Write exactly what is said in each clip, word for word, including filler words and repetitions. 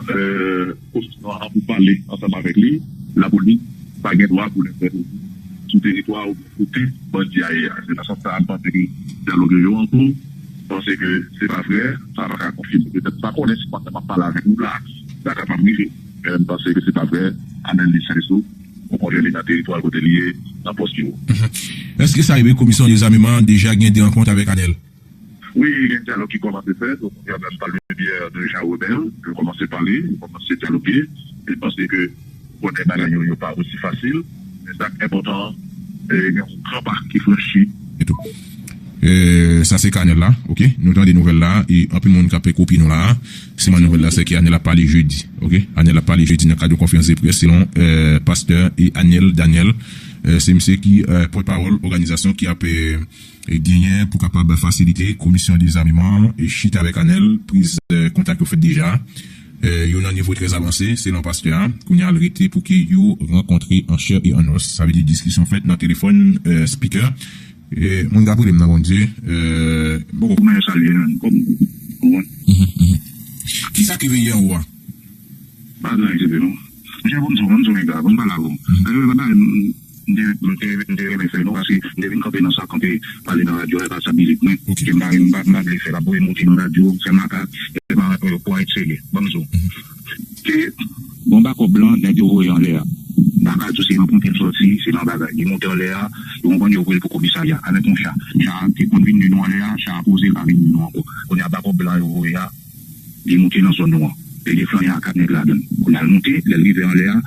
Komisyon an pou pale ansanm avèk li, lapolis pa gen dwa pou l entèveni sou teritwa oubyen kote bandi a ye a. Se nan sans sa a, m panse ke dyalòg yo yo an kou, m panse ke se pa vrè, sa pa ka konfime. Petèt m pa konnen si pandan m ap pale avèk nou la, sa kapab rive. Men m panse ke se pa vrè, Anèl li sensou, okontrè li nan teritwa l kote li ye, nan pòs li yo. Èske sa rive komisyon dezameman deja gen de rankont avèk Anèl? Wi, gen dyalòg ki kòmanse fèt, o kounye a menm pa le byè de Jean Rebel, yo kòmanse pale, yo kòmanse dyaloge, e m panse ke konnen bagay yo, yo pa osi fasil, men sa k enpòtan an, e gen yon gran pa ki franchi. E tou. E, sa se ka Anèl la, oke? Nou tande nouvèl la, e anpil moun k ap kopi nou la. Sèlman nouvèl la, se ke Anèl ap pale jedi, oke? Anèl ap pale jedi nan kad yon konferans de près, selon, e, pastè e Anèl Daniel. E, se misye ki, e, pòtpawòl òganizasyon ki ap, e, e, genyen pou kapab fasilite komisyon dezameman e chita avèk Anèl, priz, e, kontak yo fèt deja. E, yo nan nivo trè avanse, selon pastè a. Kounye a, l rete pou ke yo rankontre an chè e an os. Sa vle di diskisyon fèt nan telefòn, e, speaker. E, moun k ap rele m nan, Bondye, e, bon. Ou mèt salye, menm, kòm, ou konprann? Mhm, mhm. Kisa ki rive yè ou a? Pa gen anyen, se te non. Monchè, bon, bon, bon, bon, bon, bon, pale avè w. Mhm. E, papa, m, M te, m te, m te renmen fè non, paske m te vin kanpe nan sa, kanpe pale nan radyo a, e pa sa mizik mwen. Ok. Ke m pa, m pa, m pa vle fè l ap voye monte nan radyo, fè makak, e pa yon pwen serye. Ban m di w. Mhm. Ke bon, bakòp lan, nèg yo voye anlè a. M pa ka di w se nan ponpe l sòti, se nan bagay. Li monte anlè a, yo konprann yo voye l pou komisarya, avèk yon cha. Cha a te konn vin di nou anlè a, cha a poze, l pa vin di nou ankò. Kounye a, bakòp blan yo voye a, li moute nan zòn nou an. Li gen flanyan a kat nèg ladan l. Kounye a l moute, lè l rive anlè a,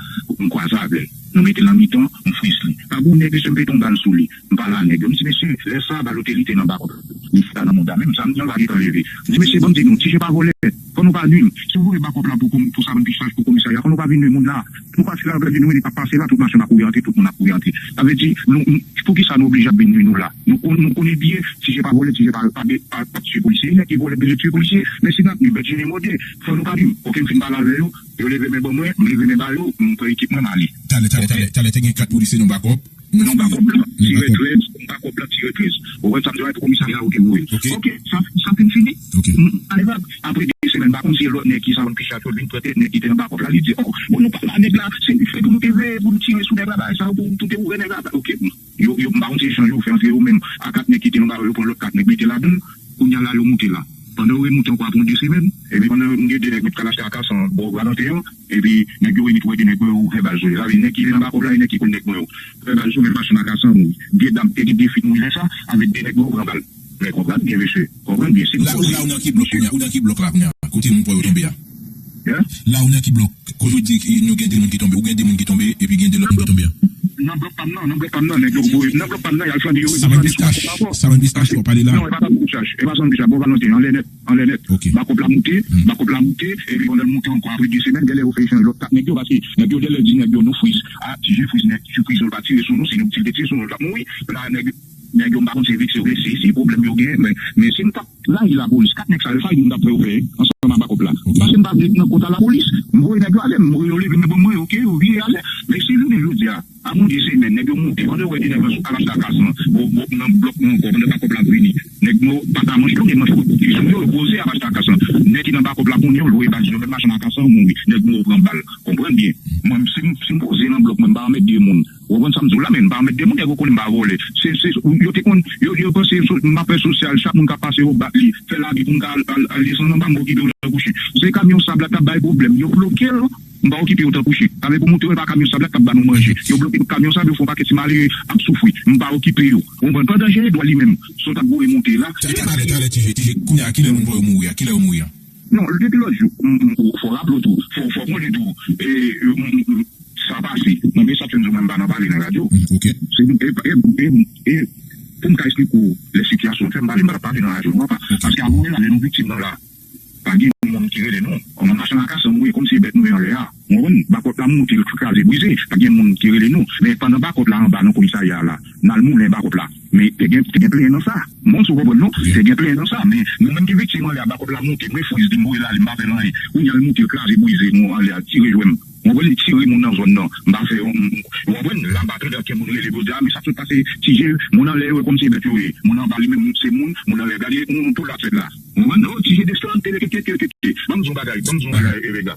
m kwaze avè l. Nou mete l nan mitan, m fris li. Pa gen yon nèg, mesye, m pete yon bal sou li. M pale a nèg yo, m di, "Mesye, lè sa a, bal otorite nan bakòp la. Li chita nan mouda menm, sa m di an pa gentan leve." M di, "Mesye, ban m di nou, Ti Je pa vòlè, fò nou pa nwi l. Si w voye bakòp la pou, pou, pou sa bann pichaj pou komisarya, fò nou pa vin nwi moun la. Nou pase la, anpè di nou, li pa pase la, tout machin ap kouri antre, tout moun ap kouri antre." Sa vle di, nou, nou, poukisa nou oblije ap vin nwi nou la? Nou konn, nou konnen byen, Ti Je pa vòlè, Ti Je pa, pa, pa, pa tiye polisye. Nèg ki vòlè bezwen tiye polisye. Men si n ap nwi Bedjine Mode, fò nou pa nwi. Oke, m fin pale avè yo, yo leve men ban mwen, m leve men ba yo, m pran ekip mwen, m ale. Talè, talè, talè, talè, te gen kat polisye nan bakòp. Nan bakòp la, tire trèz, nan bakòp la, tire trèz. Ou wè sa m di w la, pou komisarya yo te voye. Ok. Ok, sa, sa fin fini. Ok. M, ale la, apre de semèn, m pa konn si e lòt nèg ki sa konn pichaj yo vin pran tèt nèg ki te nan bakòp la, li di, "Oh, bon, nou pa la, nèg la, se li fè pou nou te veye, pou nou tire sou nèg la, bagay sa yo, pou nou te ouvè nèg la." Ok, bon. Yo, yo, m pa konn si echanj yo fè antre yo menm a kat nèg ki te nan ba yo, yo pran lòt kat nèg mete ladan l. Kounye a la, yo moute la. Pandan yo remoute ankò apre yon de semèn, epi pandan m gen de nèg m t al achte akasan bò Valentin an, epi nèg yo remèt wè de nèg mwen yo ouvè bal sou li. Sa vle di nèg ki te nan bakòp la e nèg ki konn nèg mwen yo. Ouvè bal sou menm machann akasan mouri. De dam, e gen de fi mouri lè sa, avèk de nèg mwen yo pran bal. Mwen konprann byen, mesye. Konprann byen, si nou La, poze. La, ou nan ki blòk kounye a? Ou nan ki blòk la kounye a? Kote moun pa yo tonbe a? Hein? La, ou nan ki blòk? Kote ou di ki nou gen de moun ki tonbe, ou gen de moun ki tonbe, epi gen de lòt moun ki tonbe a? Nan blòk pa m nan, nan blòk pa m nan, nèg yo voye, nan blòk pa m nan, y al flanke yo, Savann Pistache, Savann Pistache, w ap pale la? Non, e pa Savann Pistache, e pa Savann Pistache, bò Valentin, anlè nèt, anlè nèt. Ok. Bakòp la moute, Hmm. bakòp la moute, epi pandan l moute ankò, apre de semèn, genlè yo fè echanj lòt kat nèg yo, paske nèg yo genlè di nèg yo nou fris, a, Ti Je fris nèg, siprize l pa tire sou nou, si nou, si l te tire sou nou, l t ap mouri, la, nèg, nèg yo, m pa konn se vekse yo vle, se, se pwoblèm yo gen, men, men si m t ap rayi lapolis, kat nèg sa yo, sa yo di m t ap fè yo fè, ansanm a bakòp la. Ok. Paske m pa vle nan kont a lapolis, m voye nèg yo ale, m voye yo leve men ban mwen, oke, yo vire ale. Men si jounen jodi a, Apre yon de semèn, nèg yo moute, pandan yo wè de nèg nan sou al achte akasan, bò, bò, nan blòk nou ankò, pandan bakòp la ap vini. Nèg nou pa ka manje, yo gen manch kout sou yo, yo poze ap achte akasan. Nèg ki nan bakòp la konnen yo, l voye bal sou yo, menm machann akasan yo mouri. Nèg nou pran bal. Konprann byen. Mwen, si m, si m poze nan blòk mwen, m pa anmède moun. Ou konprann sa m di w la, men m pa anmède moun, nèg yo konnen m pa vòlè. Se, se, yo te konn, yo, yo panse so, m ap fè sosyal, chak moun k ap pase yo bat li, fè labi pou m ka al, al, al desann anba, m okipe yo tankou chen. Se kamyon sab la k ap bay pwoblèm, yo bloke l. M pa okipe yo tankou chen. Sa vle pou moute yo, e pa kamyon sab la k ap ba nou manje. Yo bloke tout kamyon sab yo, fè yon pakèt ti malere ap soufri. M pa okipe yo. Ou konprann? Pandan Jean Edouard li menm, sot ap voye monte la. Ta-, ta-, Talè, talè, Ti Je, Ti Je, kounye a, kilè moun pa yo mouri a? Kilè yo mouri a? Non, depi lòt jou, m, m, fò raple w tou, fò, fò konnen tou, e, m, m, sa pase. Mwen, men sa fè m di w, mwen, m pa nan pale nan radyo. Mm, ok. Se, e, e, e, e, pou m ka esplike w lè sitiyasyon fè m pale, m pa t ap pale nan radyo, non, pa. Ok. Paske apre la, lè nou viktim nan la, pa gen moun ki rele nou. Kòman machann akasan mouri kòmsi e bèt nou ye anlè a. Ou konprann? Bakòp la moute, l kraze brize. Pa gen moun ki rele nou. Men pandan bakòp la anba nan komisarya a la, n al moulen bakòp la. Men te gen, te gen plenyen nan sa. Mwen, si w konprann non, te gen plenyen nan sa. Men nou menm ki viktim anlè a, bakòp la moute, mwen fwiz li, m voye l ale, m pa fè l anyen. Kounye a l moute, l kraze brize nou anlè a, tire jwè m. Ou konprann? Li tire moun nan zòn nan. M pa fè, m, m, ou konprann? Laba tande kè moun rele pou di, a, men sa k sot pase, Ti Je, moun anlè yo, kòmsi e bèt yo ye. Moun anba li menm, se moun, moun anlè, gade, moun tou la fèt la. Ou konprann? Oh, Ti Je desann, tele, tete, tete, tete. Ban m di w yon bagay, ban m di w yon bagay, Evega.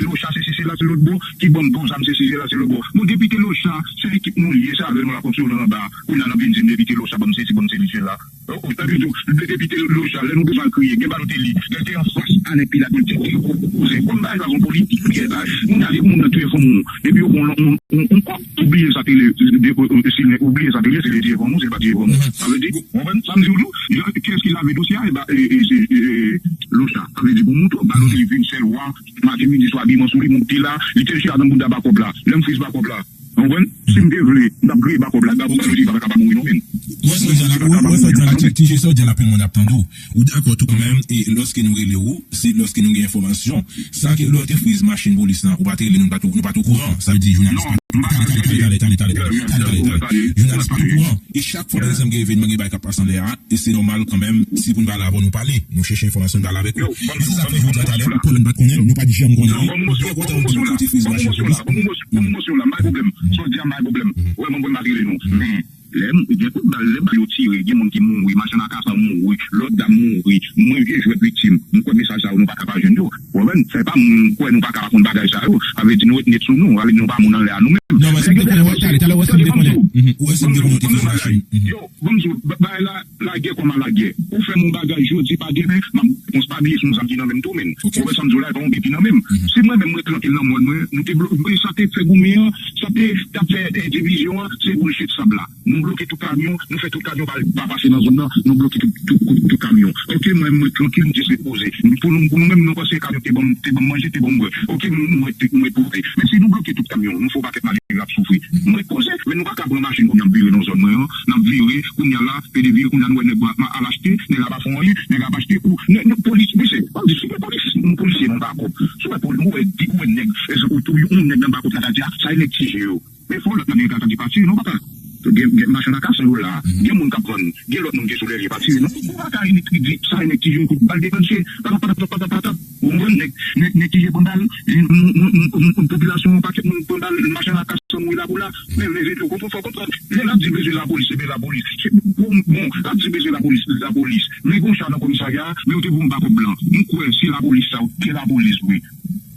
Locha, se sisi la, se lòt bò, ki ban m bon zam, se sisi la, se lòt bò. Bon, depite Locha, se ekip nou l ye, se avè l nou la konpso nan anba. Kounye a n ap vin di m depite Locha, ban m sesi, ban m sesi la. Sa vle di, depite Locha, lè nou bezwen al kriye, gen Balotelli, lè l te anfas a nèg Pilat, pou l te di, kòm bagay sa se yon politik, li ye la, moun ale, moun nan touye fanmi w, epi yo pran yon, yon, yon, yon kòb, ou bliye sa te ye, si ou bliye sa te ye, se li te ye fanmi w, se li pa te ye fanmi w. Sa vle di, ou konprann sa m di w tou? Kiyès ki lave dosye a? E ba, e, e, se, e, e, Locha. Sa vle di, pou mouton, Balotelli vin sèl wa, maten, midi, swa, biman sou li, moun ki te la, li te chita nan bounda bakòp la. Lè m friz bakòp la. Ou konprann? Si m te vle, m t ap griye bakòp la, Gabo Balotelli pa ta ka pa mouri non, menn. Ou wè sa w di a la, ou wè sa w di a la, ti, ti Jezi, w di a la, anpil moun ap tande w. Ou dakò tou kanmenm, e lòske nou rele w, se lòske nou gen enfòmasyon. Sa ke lè w te friz machin polis lan, ou pa te rele nou, nou pa t, nou pa t okouran. Sa vle di, jounalis pa, talè, talè, talè, talè, talè, talè, talè, talè. Jounalis pa t okouran. E chak fwa, pa egzanp, gen evènman, gen bagay k ap pase anlè a, e se nòmal kanmenm, si pou n pale avè w, nou pale. Nou chèche enfòmasyon, nou pale avèk ou. Men se sa k fè jodi a talè, pou lè n pa t konnen, nou pa t janm konnen. Byen kontan w di nou kote friz machin polis. Ban m emosyon la, ban m emosyon la, m pa gen pwoblèm. Sa w di a, m pa gen pwoblèm. Wè, mwen, mwen pa t rele nou. Men, lè m, gen kout bal, lè bal yo tire, gen moun ki mouri, machann a kasan mouri, lòt dam mouri, mwen vye jwèt viktim. M kwè mesaj sa yo, nou pa ka pa jwenn yo. Ou konprann? Se pa moun m kwè nou pa ka pa konn bagay sa yo. Sa vle di nou ret net sou nou. Sa vle di nou pa moun anlè a nou menm. Non, men sa m te konnen, wè, talè, talè, wè, sa m te konnen. Wè, sa m te konnen, te fè machin. Yo, ban m di w, ba-, bagay la, lagè kòm a lagè. Ou fè m yon bagay jodi, pa demen, m ap, pa bliye se yon zam ki nan men m tou, menn. Ou wè sa m di w la, e pa yon bip ki nan men m. Si mwen menm, mwen trankil nan mòn mwen, nou te blo-, sa te fè goumen an, sa te, t ap fè, eh, divizyon an, se boulshit sab la. Nou bloke tout kamyon, nou fè tout kamyon pa, pa pase nan zòn nan, nou bloke tout, tout, tout, tout kamyon. Ok, mwen, mwen trankil, m jis ret poze. Pou nou, pou nou menm, nou panse kamyon te ban m, te ban m manje, te ban m bwè. Ok, mwen, mwen, mwen poze. Men si nou bloke tout kamyon, nou fè yon pakèt malere ap soufri. Mwen ret poze, men nou pa ka pran machin kounye a m vire nan zòn mwen an, n ap vire, kounye a la, Pedevil, kounye a nou wè nèg la al achte, nèg la pa fè anyen, nèg la pa achte, ou, nèg, nèg polis, mesye, ban m di, si gen polis, nou polisye, nou pa kòb. Si w wè poli-, ou wè, ou wè nèg, egzanp, ou touye yon nèg nan bakòp la, ta di, a, sa e nèg Ti Je yo. Men fò lòt la gen ka di pa tire non papa. Gen, gen machann a kason yo la. Gen moun k ap vann. Gen lòt moun ki sou lèvye pa tire non. Ou pa ka elektrik di sa e nèg Ti Je kout bal deklanche. Patap, patap, patap, patap. Ou konprann nèg, nèg, nèg Ti Je pran bal. Moun, moun, moun, moun, moun popilasyon an, pakèt moun pran bal, machann a kason mouri la pou la. Men leve pye w konprann, fò w konprann. Lè l ap di bezwen lapolis, se bezwen lapolis. Se, bon, bon, l ap di bezwen lapolis, lapolis. Men gen yon cha nan komisarya, men yo te voye m bakòp blan. M kwè se lapolis sa, ou te lapolis vre.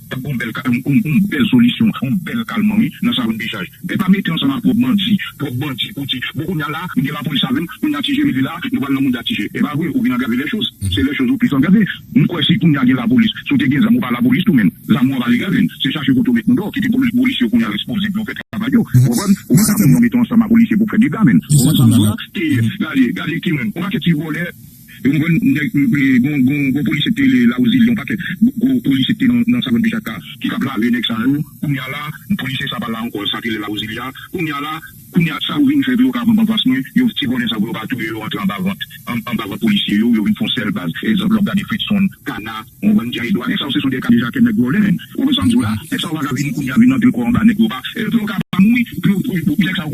T ap gon bèl ka-, yon, yon, yon bèl solisyon, yon bèl kalman, wi, nan Savannah Bishaj. E pa mete ansanm ak pwòp bandi, pwòp bandi pou di, bon, kounye a la, m gen lapolis avè m, kounye a Ti Je rive la, nou pral nan mouda Ti Je. E pa vre, ou vin agrave lè choz. Se lè choz ou plis agrave. M kwè si kounye a gen lapolis, si w te gen zam, ou pa lapolis tou, menn. Zam ou an pa legal, menn. Se chache kote w met nou dèyè, kite polis, polis yo kounye a responde pou yo fè travay yo. Ou konprann? Ou pa ka pou nou mete ansanm ak polisye pou fè dega, menn. Ou konprann sa m di w la? Te, gade, gade ki moun. Yon pakèt ti vòlè, Yon grenn nèg, e, gon, gon, gon polisye ki te Lawouzi, yon pakèt gwo polisye ki te nan, nan Savannah Bishaj la, ki t ap lave nèg sa yo. Kounye a la, polisye sa pa la ankò, sa ki te Lawouzi a. Kounye a la, kounye a, sa yo vin fè pou yo ka vin anfas mwen, yo ti vòlè sa pou yo pa touye yo antre anba vant, an-, anba vant polisye yo, yo vin fè yon sèl baz. Egzanp, lè w gade Fritson, Kana, ou konprann, Jean Edouard, nèg sa yo se son de kadejakè nèg vòlè, menn. Ou konprann sa m di w la? Nèg sa yo pa ka vin kounye a vin antre kò anba nèg yo pa. E pou yo ka pa mouri, pou yo, pou, pou, nèg sa yo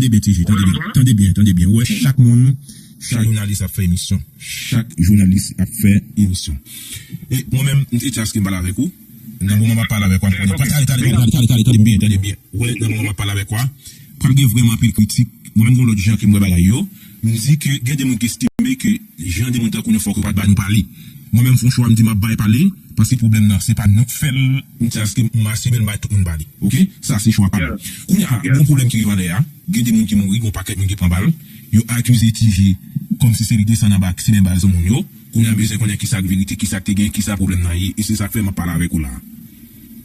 tande byen, T J, tande byen, tande byen, tande byen. Ou wè, chak moun, chak jounalis ap fè emisyon. Chak jounalis ap fè emisyon. E mwen menm, m te chans ke m pale avèk ou. Nan moman m ap pale avèk ou, m konnen. Tande, tande, tande, tande, tande, tande m byen, tande m byen. Ou wè, nan moman m ap pale avèk ou, pral gen vrèman anpil kritik. Mwen menm, gen lòt jan ke m wè bagay yo. M di ke gen de moun ki estime ke jan de moun tankou nou fòk yo pa t ba nou pale. Mwen menm, m fè yon chwa, m di m ap bay pale, paske pwoblèm nan, se pa nou k fè l, m di aske m asime l, m bay tout moun pale. Oke? Sa se chwa pa m. Kounye a, gen yon pwoblèm ki rive anlè a. Gen de moun ki mouri, gen yon pakèt moun ki pran bal. Yo akize T J kòmsi se li desann anba simen bal moun yo. Kounye a, m bezwen konnen kisa k verite, kisa k te gen, kisa pwoblèm nan ye. E se sa k fè m ap pale avèk ou la a.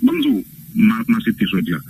Ban m di w, m a, m aksepte sa w di a.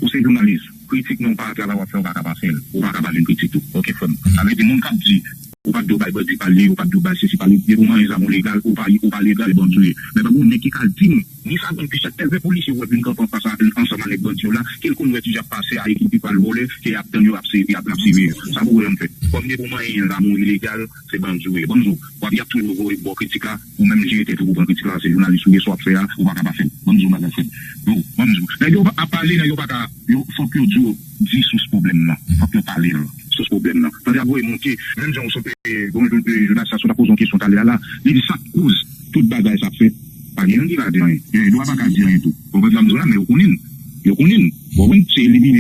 Ou se jounalis, kritik nan yon pa travay w ap fè, ou pa ka pa fè l. Ou pa ka pa jwenn kritik tou. Oke, frè m. Sa vle di, moun k ap di, ou pa t dwe bay bandi pale, ou pa t dwe bay sesi pale, depi w manyen zam ou legal, ou pa, ou pa legal, bandi w ye. Men pa gen yon nèg ki ka di m, ni sa grenn pichèt, èvè polisye w wè vin kanpe anfas a, ansanm a nèg bandi yo la, ke l konn wè T J ap pase a, ekipe pral vole, ke y ap tann yo, ap siveye, ap, ap siveye. Sa pou wè yon fè. Kòm depi w manyen zam ou ilegal, se bandi w ye. Ban m di w, w ap, y ap toujou voye bò kritik la, ou menm jere tèt ou pou pran kritik la, se jounalis ou ye, sa w ap fè a, ou pa ka pa fè l. Ban m di w bagay, frè m. Yo, ban m di w. Nèg yo ap pale, nèg yo pa ka, yo, fòk yo di w, di sous pwoblèm nan. Fòk yo pale l. Sous pwoblèm nan. Tande ap voye monte, menm jan w sot, e, bon, jou-, e, jounalis sa sot ap poze yon kesyon talè a la, li di sa k koz tout bagay sa ap fèt. Pa gen youn ki ka di anyen. Gen dwa pa ka di anyen tou. Ou konprann sa m di w la, men yo konnen l. Yo konnen l. Ou konprann? Se elimine